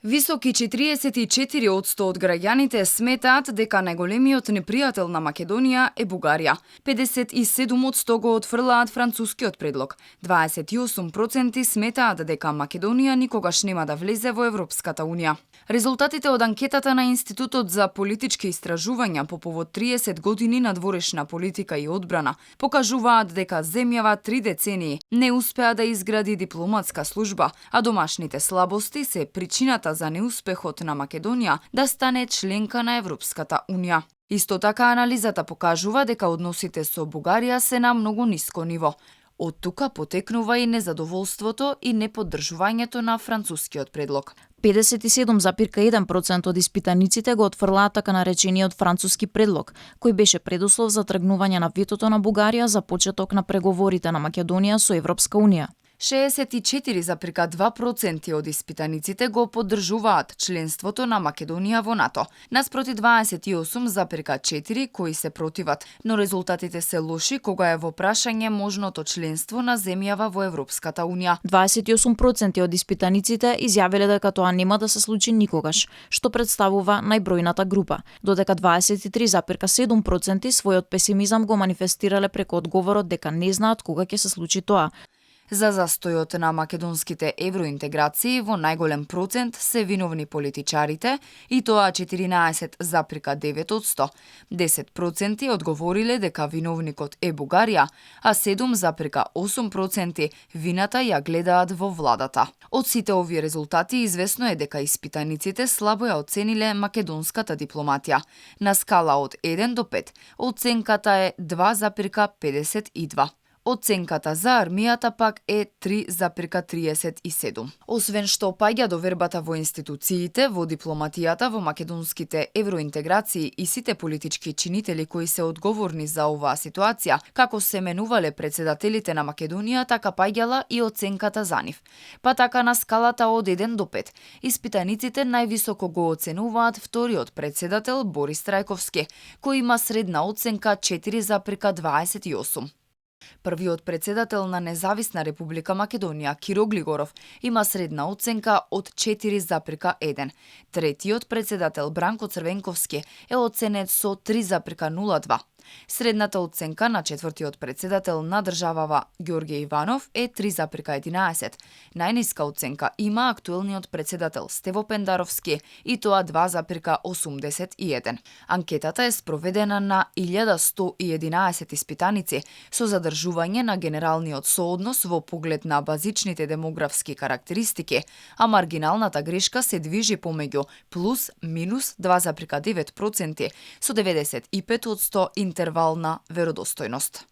Високи 44% од граѓаните сметаат дека најголемиот непријател на Македонија е Бугарија. 57% го отфрлаат францускиот предлог. 28% сметаат дека Македонија никогаш нема да влезе во Европската унија. Резултатите од анкетата на Институтот за политички истражувања по повод 30 години надворешна политика и одбрана покажуваат дека земјава 3 децении не успеа да изгради дипломатска служба, а домашните слабости се причината за неуспехот на Македонија да стане членка на Европската унија. Исто така анализата покажува дека односите со Бугарија се на многу ниско ниво. Од тука потекнува и незадоволството и неподдржувањето на францускиот предлог. 57,1% од испитаниците го отфрлаат така наречениот француски предлог, кој беше предуслов за тргнување на ветото на Бугарија за почеток на преговорите на Македонија со Европска унија. 64,2% од испитаниците го поддржуваат членството на Македонија во НАТО, наспроти 28,4% кои се противат, но резултатите се лоши кога е во прашање можното членство на земјава во Европската унија. 28% од испитаниците изјавиле дека тоа нема да се случи никогаш, што представува најбројната група, додека 23,7% својот песимизам го манифестирале преку одговорот дека не знаат кога ќе се случи тоа. За застојот на македонските евроинтеграции во најголем процент се виновни политичарите, и тоа 14,9%. 10% одговориле дека виновникот е Бугарија, а 7,8% вината ја гледаат во владата. Од сите овие резултати известно е дека испитаниците слабо ја оцениле македонската дипломатија. На скала од 1 до 5, оценката е 2,52. Оценката за армијата пак е 3,37. Освен што паѓа довербата во институциите, во дипломатијата, во македонските евроинтеграции и сите политички чинители кои се одговорни за оваа ситуација, како се менувале председателите на Македонија, така паѓала и оценката за нив. Па така на скалата од 1 до 5, испитаниците највисоко го оценуваат вториот председател Борис Трајковски, кој има средна оценка 4,28. Првиот председател на Независна република Македонија, Киро Глигоров, има средна оценка од 4,1. Третиот председател Бранко Црвенковски е оценет со 3,02. Средната оценка на четвртиот председател на државава Ѓорѓе Иванов е 3,11. Најниска оценка има актуелниот председател Стево Пендаровски и тоа 2,81. Анкетата е спроведена на 1111 испитаници со задржување на генералниот сооднос во поглед на базичните демографски карактеристики, а маргиналната грешка се движи помеѓу плюс-минус 2,9% со 95% интервална веродостојност.